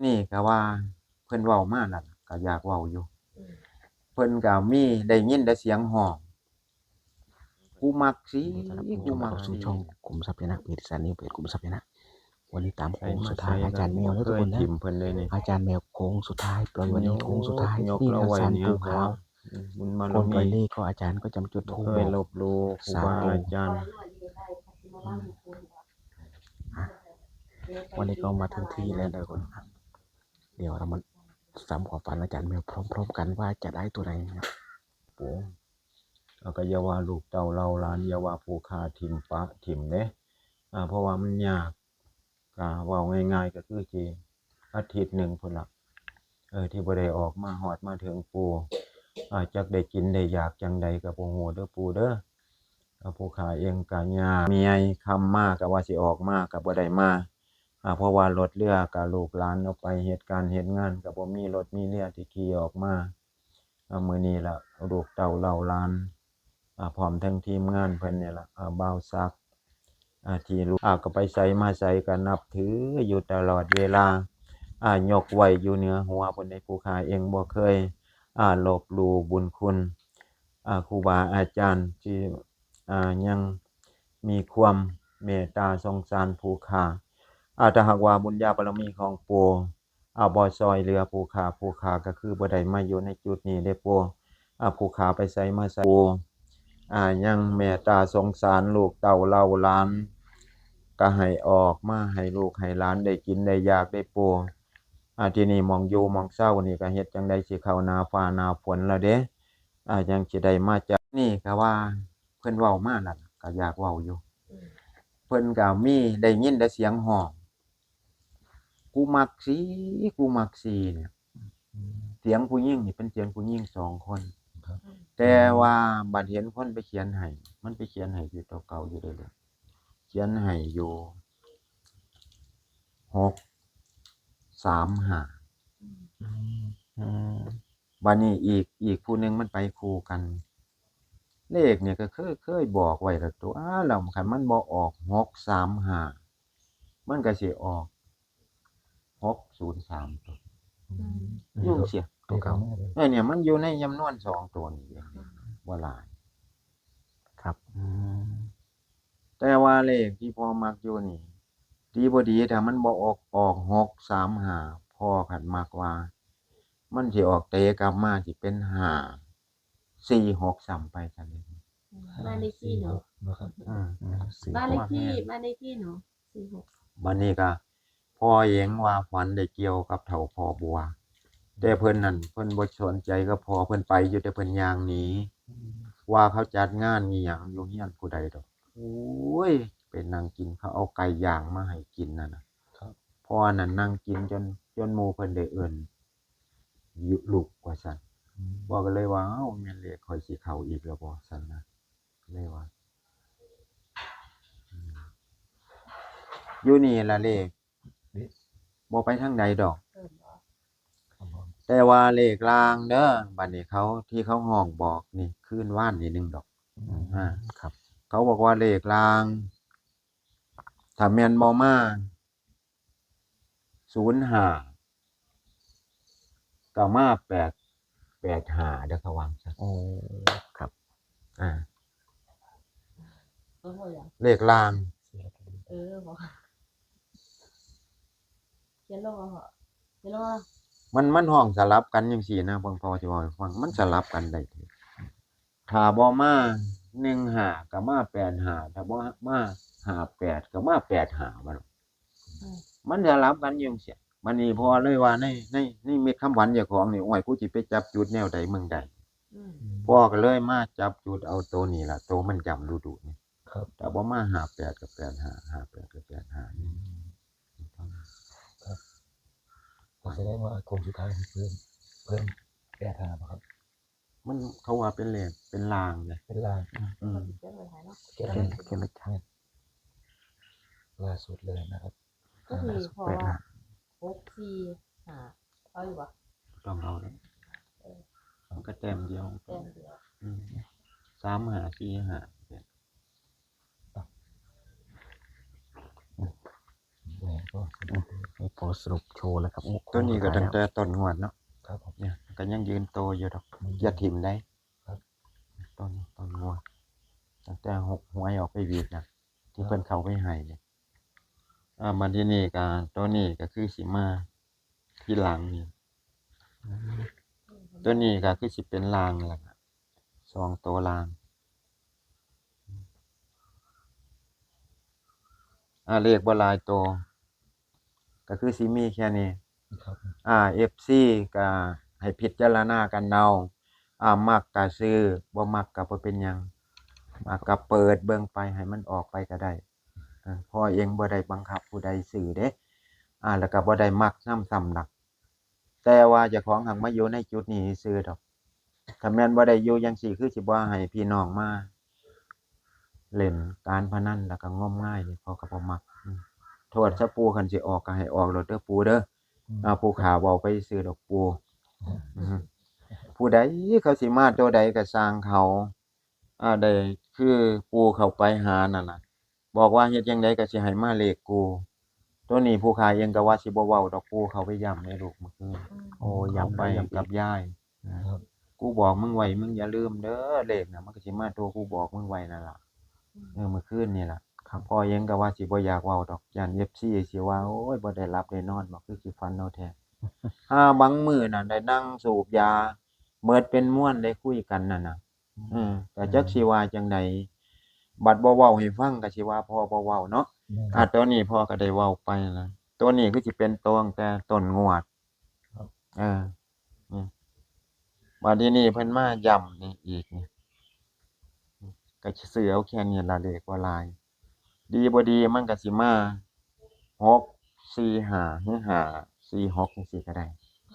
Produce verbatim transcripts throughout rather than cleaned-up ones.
นี่ก็ว่าเพิ่นเว้ามานั่นล่ะ ก็อยากเว้าอยู่ เพิ่นก็มีได้ยินแต่เสียงฮ้อง กูมักสิ ยินดีต้อนรับคุณผู้ชม กูมัก เข้าสู่ สิ ช่องขุมทรัพย์พญานาค เพจอีสานนิวเพจขุมทรัพย์พญานาค วันนี้ตามโค้งสุดท้าย ใส่มาใส่ อาจารย์แมวนะทุกคนนะ บ่เคยถิ่มเพิ่นเลยนี่ อาจารย์แมวโค้งสุดท้าย ปล่อยวันนี้ ยก โค้งสุดท้าย ยก นี่ ละไว้ น้ำตาล นี่ ภูเขา หัว บุญบารมี คนปล่อยเลขก็อาจารย์ก็จะมาจุดธูป บ่เคยลบหลู่ครูบา สามตัว อาจารย์ อ่ะ วันนี้ก็มาถึงที่แล้วนะทุกคน เดี๋ยวเรามาฟังความฝันอาจารย์แมวพร้อมๆกันว่าจะได้ตัวไหนนะครับ โอ้ เอาก็อย่าว่าลูกเต้าเหล่าหลาน อย่าว่าผู้ข้าถิ่มปะถิ่มเด้ อ่า เพราะว่ามันยาก ก็เว้าง่ายๆ ก็คือสิอาทิตย์หนึ่งพุ้นละ เออ ที่บ่ได้ออกมาฮอดมาถึงปู่ อ่า จักได้กินได้อยากจั่งใดก็บ่ฮู้เด้อปู่เด้อ อ่า ผู้ข้าเองก็ยาก เมียค่ำมาก็ว่าสิออกมาก็บ่ได้มา อ่า เพราะว่ารถเรือก็ลูกหลานเอาไปเฮ็ดการเฮ็ดงาน ก็บ่มีรถมีเรือที่ขี่ออกมา อ่า มื้อนี้ล่ะ ลูกเต้าเหล่าหลาน อ่า พร้อมทั้งทีมงานเพิ่นนี่ล่ะ อ่า บ่าวศักดิ์ อ่า ที่ลูก อ่า ก็ไปไสมาไสก็นับถืออยู่ตลอดเวลา อ่า ยกไว้อยู่เหนือหัวพุ้นเด้ ผู้ข้าเองบ่เคย อ่า ลบหลู่บุญคุณ อ่า ครูบาอาจารย์ที่ อ่า ยังมีความเมตตาสงสารผู้ข้า อ่า ถ้าหากว่าบุญญาบารมีของปู่ อ่า บ่ซ่อยเหลือผู้ข้า ผู้ข้าก็คือบ่ได้มาอยู่ในจุดนี้เด้ปู่ อ่า ผู้ข้าไปไสมาไส ปู่ อ่า ยังเมตตาสงสารลูกเต้าเหล่าหลาน ก็ให้ออกมาให้ลูกให้หลานได้กินได้อยากเด้ปู่ อ่า ที่นี่หม่องอยู่หม่องเซานี่ก็เฮ็ดจั่งใดสิเข้าหน้าฟ้าหน้าฝนแล้วเด้ อ่า จั่งสิได้มาจัด นี่ก็ว่าเพิ่นเว้ามานั่นล่ะ ก็อยากเว้าอยู่ เพิ่นก็มีได้ยินแต่เสียงฮ้อง กูมักสิ กูมักสิเนี่ย เสียงผู้หญิงนี่เป็นเสียงผู้หญิงสองคน ครับ แต่ว่าบัดเห็นคนไปเขียนให้ มันไปเขียนให้อยู่ตัวเก่าอยู่เด้อลูก เขียนให้อยู่ หกสามห้า อืม บัดนี้อีก อีกผู้หนึ่งมันไปคู่กัน เลขเนี่ยก็เคย เคยบอกไว้แล้วตัว แล้วคันมันบ่ออก หกสามห้า มันก็สิออก หกศูนย์สาม ตัว อืม ยุ่งเสีย ตัวเก่า เออ เนี่ย มันอยู่ในจำนวนสองตัวนี้เอง บ่หลาย ครับ อืม แต่ว่าเลขที่พ่อมักอยู่นี่ ดีบ่ดี ถ้ามันบ่ออก ออก หกสามห้า พ่อคันมักว่า มันสิออกเตะกลับมาสิเป็น ห้าสี่หก ซ้ำไปซะเลย บ้านเลขที่เนาะ นะครับ อืม อืม สี่ บ้านเลขที่ บ้านเลขที่เนาะ สี่หก บัดนี้ก็ พ่อเองว่าฝันได้เกี่ยวกับเฒ่าพ่อบัว แต่เพิ่นนั่น เพิ่นบ่สนใจกับพ่อ เพิ่นไปอยู่ แต่เพิ่นย่างหนี อืม ว่าเขาจัดงานอีหยังอยู่เฮือนผู้ใดดอก โอ้ย ไปนั่งกิน เขาเอาไก่ย่างมาให้กินนั่นน่ะ ครับ พ่อนั่นนั่งกินจน จนหมู่เพิ่นได้เอิ้น ยุลุกว่าซั่น อืม พ่อก็เลยว่า เอ้า แม่นเลขข้อยสิเข้าอีกแล้วบ่ ซั่นนะ เลยว่า อืม อยู่นี่ล่ะเลข นี่ บ่ไปทางใดดอก เออ ครับผม แต่ว่าเลขล่างเด้อ บัดนี้เขา ที่เขาฮ้องบอกนี่ คืนวานนี่หนึ่งดอก อืม อ่า ครับ เขาบอกว่าเลขล่าง ถ้าแม่นบ่มา ศูนย์ห้า ก็มา แปด แปดห้า เด้อ เขาว่าซั่น โอ้ ครับ อ่า เออ บ่อยาก เลขล่าง เออ บ่ เขียนลงเอาเหาะ เขียนลงเอา มัน มันฮ้องสลับกันจั่งซี้นะ เบิ่ง พ่อสิเว้าให้ฟัง มันสลับกันได้ ถ้าบ่มา หนึ่งห้า ก็มา แปดห้า ถ้าบ่มา ห้าแปด ก็มา แปดห้า บัด อืม มันสลับกันอยู่จั่งซี้ บัดนี้พ่อเลยว่าใน ใน ในนิมิตคำฝันเจ้าของนี่ โอ้ย กูสิไปจับจุดแนวใดเมืองใด อืม พ่อก็เลยมาจับจุดเอาตัวนี้ล่ะ ตัวมันจำดูดูนี่ ครับ แต่บ่มา ห้าแปด กับ แปดห้า ห้าแปด กับ แปดห้า นี่ อืม ครับ ก็แสดงว่าโค้งสุดท้ายเพิ่ม เพิ่ม แปดห้า บ่ครับ มัน เขาว่าเป็นเลข เป็นล่างเด้ เป็นล่าง อืม เขียนไว้ให้เนาะ เขียนไว้ เขียนไว้ ล่าสุดเลยนะครับ ก็คือ อ่า เพราะว่า แปดห้า หกสี่ห้า เอาอยู่ปะ ต้องเอาเลย เออ มันก็แต้มเดียว แต้มเดียว อืม สามห้า สี่ห้า เนี่ย ให้ปู่สรุปโชว์เลยครับ โอ้ ตัวนี้ก็ โค้งสุดท้าย ตั้งแต่ต้นงวดเนาะ ครับผม เนี่ยก็ยังยืนโตอยู่ดอก อืม อย่าถิ่มได้ ครับ ต้นต้นงวด ตั้งแต่หกหวยออกไปวีกนะที่เพิ่นเข้าไปให้เนี่ยอ่ามาที่นี่ก็ตัวนี้ก็คือสิมาที่หลังนี่ อืม ตัวนี้ก็คือสิเป็นลางแล้วล่ะสองตัวลาง อ่าเลขบ่หลายตัว ก็คือสิมีแค่นี้ ครับ อ่าเอฟซีก็ให้พิจารณากันเอาอ่ามักก็ซื้อบ่มักก็บ่เป็นหยังอ่าก็เปิดเบิ่งไปให้มันออกไปก็ได้อ่าพ่อเองบ่ได้บังคับผู้ใดซื้อเด้อ่าแล้วก็บ่ได้มักนำซ้ำหนัก แต่ว่าเจ้าของหักมาอยู่ในจุดนี้ซื่อดอกถ้าแม่นบ่ได้อยู่จังซี่คือสิบ่ให้พี่น้องมาเล่นการพนันแล้วก็งมงายนี่พ่อก็บ่มักอืมโทษซะปู่คันสิออกก็ให้ออกโลดเด้อปู่เด้อ อืม อ่าผู้ขาเว้าไปซื่อดอกปู่อืมผู้ใดเขาสิมาตัวใดก็สร้างเขาอ่าได้คือปู่เขาไปหานั่นน่ะ บอกว่าเฮ็ดจังใดก็สิให้มาเลขกูตัวนี้ผู้ขาเองก็ว่าสิบ่เว้าดอกปู่เขาไปย้ำในลูกเมื่อคืน โอ้ ย้ำ ย้ำ ไป ไปย้ำ กับ อีก ยาย ครับ กูบอกมึงไว้มึงอย่าลืมเด้อเลขน่ะมันก็สิมาตัวกูบอกมึงไว้นั่นล่ะเออเมื่อคืนนี่ล่ะ ครับ พ่อเองก็ว่าสิบ่อยากเว้าดอกย่านเอฟซีสิว่าโอ้ยบ่ได้หลับได้นอนบ่คือสิฝันเอาแท้ อ่าบางมื้อน่ะได้นั่งสูบยาเมิดเป็นม่วนได้คุยกันนั่นน่ะ อืมแต่จักสิว่าจังใดบัดบ่เว้าให้ฟังก็สิว่าพ่อบ่เว้าเนาะ แม่น อ่ะตัวนี้พ่อก็ได้เว้าไปแล้วตัวนี้คือสิเป็นตัวตั้งแต่ต้นงวด ครับ เออนี่บัดทีนี้เพิ่นมาย้ำนี่อีกนี่ก็สิซื้อเอาแค่นี้ละเลขบ่หลาย ดีบ่ดีมันก็สิมาหกสี่ห้าหรือห้าสี่หกจังซี่ก็ได้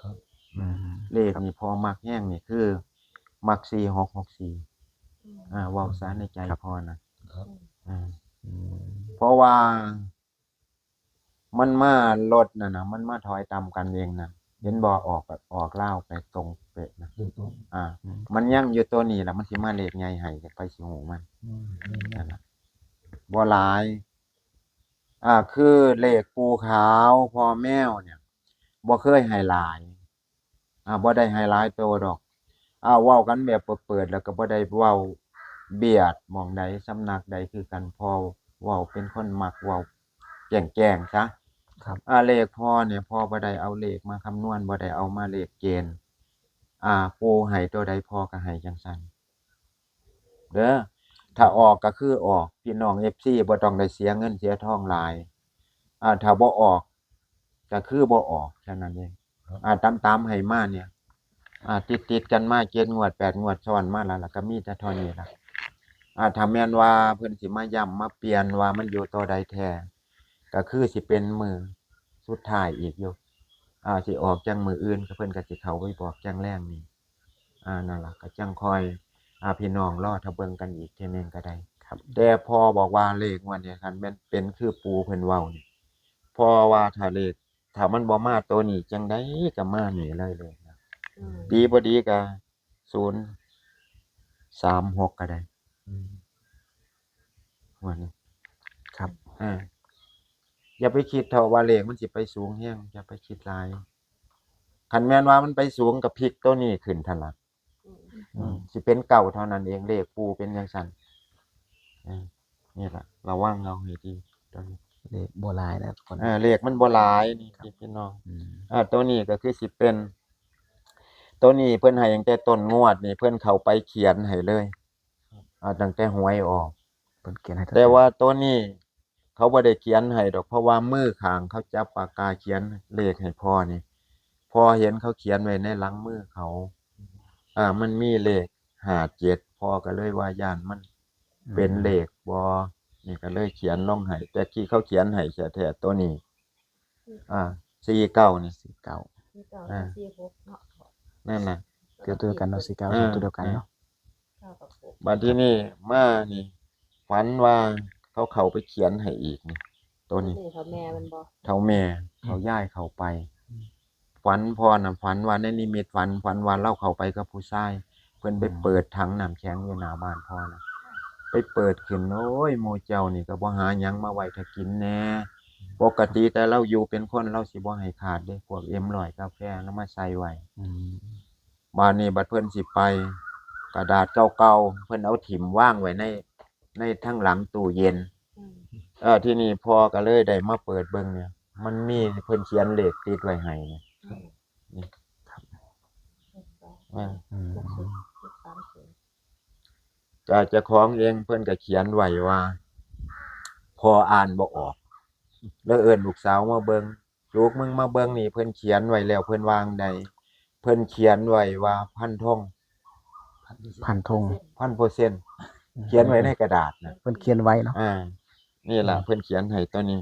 ครับ อืมเลขนี่พ่อมักแฮงนี่คือ มักสี่หกหกสี่อ่าเว้าซะในใจพ่อนะครับ อ่า อืม เพราะว่า มันมารถน่ะนะมันมาถอยตามกันเองนะเห็นบ่ออกแบบออกลาวไปตรงเป๊ะนะ อยู่ตรง อ่า มันยังอยู่ตัวนี้ล่ะมันสิมาเลขใหญ่ให้ไปสิฮู้มัน อืมอืม นั่นน่ะบ่หลาย อ่า คือเลขปู่ขาวพ่อแมวเนี่ยบ่เคยให้หลาย อ่าบ่ได้ให้หลายโตดอก อ่าเว้ากันแบบเปิดๆแล้วก็บ่ได้เว้าเบียดหม่องใดสำนักใดคือกันพ่อเว้าเป็นคนมักเว้าแจ้งๆซะ ครับ อ่าเลขพ่อเนี่ยพ่อบ่ได้เอาเลขมาคำนวณบ่ได้เอามาเลขเกณฑ์ อ่าปู่ให้ตัวใดพ่อก็ให้จังซั่นเด้อถ้าออกก็คือออกพี่น้องเอฟซีบ่ต้องได้เสียเงินเสียทองหลาย อ่าถ้าบ่ออกก็คือบ่ออกแค่นั้นเอง ครับ อ่าตามๆให้มาเนี่ย อ่าติดๆกันมาเจ็ดงวดแปดงวดซ้อนมาแล้วล่ะก็มีแต่เท่านี้ล่ะ อ่าถ้าแม่นว่าเพิ่นสิมาย้ำมาเปลี่ยนว่ามันอยู่ตัวใดแท้ก็คือสิเป็นมื้อสุดท้ายอีกอยู่ อ่าสิออกจังมื้ออื่นก็เพิ่นก็สิเข้าไปบอกจังแลงนี่ อ่านั่นล่ะก็จังค่อย อ่าพี่น้องรอถ้าเบิ่งกันอีกเทื่อนึงก็ได้ ครับ แต่พ่อบอกว่าเลขงวดนี้คันแม่นเป็นคือปู่เพิ่นเว้านี่พ่อว่าถ้าเลขถ้ามันบ่มาตัวนี้จังใดก็มานี่เลยเลยนะ อืม ดีบ่ดีก็ศูนย์สามหกก็ได้ อืม งวดนี้ ครับ อ่าอย่าไปคิดเถาะว่าเลขมันสิไปสูงแฮงอย่าไปคิดหลายคันแม่นว่ามันไปสูงก็พลิกตัวนี้ขึ้นทันละ อืม อืมสิเป็นเก้าเท่านั้นเองเลขปู่เป็นจังซั่นอ่านี่ล่ะระวังเอาให้ดีตัวนี้ เลขบ่หลายนะทุกคน อ่าเลขมันบ่หลายนี่พี่น้อง อืม อ่าตัวนี้ก็คือสิเป็น ตัวนี้เพิ่นให้ตั้งแต่ต้นงวดนี่เพิ่นเข้าไปเขียนให้เลยอ่าตั้งแต่หวยออก เพิ่นเขียนให้ แต่ว่าตัวนี้เขาบ่ได้เขียนให้ดอก เพราะว่ามือข้างเขาจับปากกาเขียนเลขให้พ่อนี่พ่อเห็นเขาเขียนไว้ในหลังมือเขา อ่า มันมีเลขห้าเจ็ดพ่อก็เลยว่าย่านมันเป็นเลขบ่นี่ก็เลยเขียนลงให้แต่ที่เขาเขียนให้แท้ๆตัวนี้ อ่าสี่เก้านี่ สี่เก้า สี่เก้า อ่า สี่หกเนาะ นั่นน่ะ เกี่ยวตัวกันเนาะสี่เก้า อ่า ตัวเดียวกันเนาะ เก้ากับหก บัดที่นี่มานี่ ฝันว่าเขาเข้าไปเขียนให้อีกนี่ตัวนี้ นี่เขาแม่มันบ่ เฒ่าแม่เขาย้ายเข้าไป ฝันพ่อน่ะฝันว่าในนิมิตฝันฝันว่าเราเข้าไปกับผู้ชาย เพิ่นไปเปิดถังน้ำแข็งอยู่หน้าบ้านพ่อนะไปเปิดขึ้นโอ้ยหมู่เจ้านี่ก็บ่หาหยังมาไว้ถ้ากินแหน่ ปกติแต่ลาวอยู่เป็นคนลาวสิบ่ให้ขาดเด้ พวกเอ็มร้อยกาแฟลาวมาใส่ไว้ อืม บาดนี้บัดเพิ่นสิไป กระดาษเก่าๆ เพิ่นเอาถิ่มวางไว้ใน ในทางหลังตู้เย็น อืม เออ ที่นี่พ่อก็เลยได้มาเปิดเบิ่งเนี่ย มันมีเพิ่นเขียนเลขติดไว้ให้เนี่ย อืม นี่ หกสอง อ่า อืม หกศูนย์หกสามศูนย์ จากเจ้าของเองเพิ่นก็เขียนไว้ว่า พ่ออ่านบ่ออก แล้วเอิ้นลูกสาวมาเบิ่ง ลูกมึงมาเบิ่งนี่ เพิ่นเขียนไว้แล้ว เพิ่นวางใด เพิ่นเขียนไว้ว่าพันธง พันธง พันเปอร์เซ็นต์ เขียนไว้ในกระดาษนะ เพิ่นเขียนไว้เนาะ อ่า นี่ล่ะ อืม เพิ่นเขียนให้ตัวนี้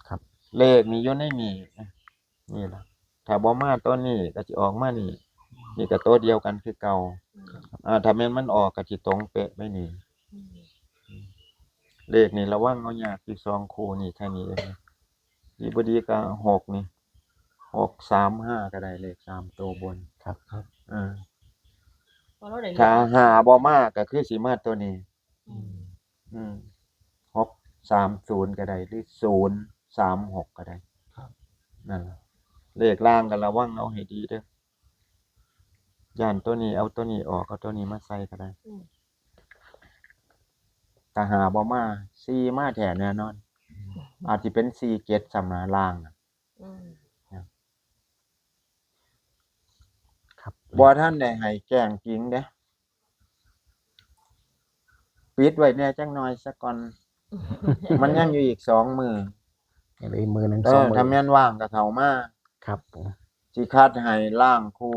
ครับ เลขนี่อยู่ในนี่ นี่ล่ะ ถ้าบ่มาตัวนี้ก็สิออกมานี่ นี่ก็ตัวเดียวกันคือเก่า อ่า ถ้าแม่นมันออกก็สิตรงเป๊ะไปนี่ อืม เลขนี่ระวังเอายากอยู่สองคู่นี่แค่นี้เองนะ ดีบ่ดีก็หกนี่ หกสามห้า ก็ได้เลขสามตัวบน ครับ เออ พอเราได้ ถ้าห้าบ่มาก็คือสิมาตัวนี้ อืม อืม หกสามศูนย์ ก็ได้ หรือ ศูนย์สามหก ก็ได้ ครับ นั่นล่ะ เลขล่างก็ระวังเอาให้ดีเด้อ ย่านตัวนี้เอาตัวนี้ออก เอาตัวนี้มาใส่ก็ได้ อืม ถ้าห้าบ่มา สี่มาแท้แน่นอน อาจสิเป็น สี่เจ็ด ซ้ำนะ ล่างน่ะ อืม ครับ บ่ทันได้ให้แจ้งจริงเด้ ปิดไว้แหน่จักหน่อยซะก่อน มันยังอยู่อีกสองมื้อ ยังเหลืออีกมือหนึ่ง เอ สอง อ มือ ถ้าแม่นว่างก็เข้ามา ครับผม สิคัดให้ล่างคู่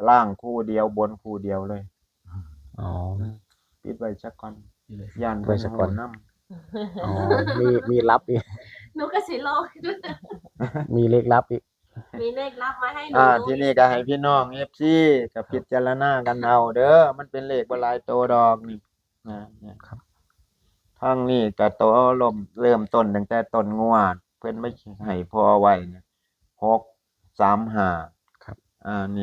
ล่างคู่เดียว บนคู่เดียวเลย อ๋อ ปิดไว้ซะก่อน นี่เลย ย่าน ไว้ซะก่อน เพิ่นบ่ฮู้นำ อ๋อ มีมีลับอีก หนูก็สิลอง มีเลขลับอีก มีเลขลับมาให้หนู อ่า ทีนี้ก็ให้พี่น้อง เอฟซี ก็พิจารณากันเอาเด้อ มันเป็นเลขบ่หลายโตดอกนี่นะเนี่ย ครับ ทางนี้ก็โตเริ่ม เริ่มต้นตั้งแต่ต้นงวด เพิ่นมาให้พ่อไว้เนี่ย หกสามห้า ครับ อ่า นี่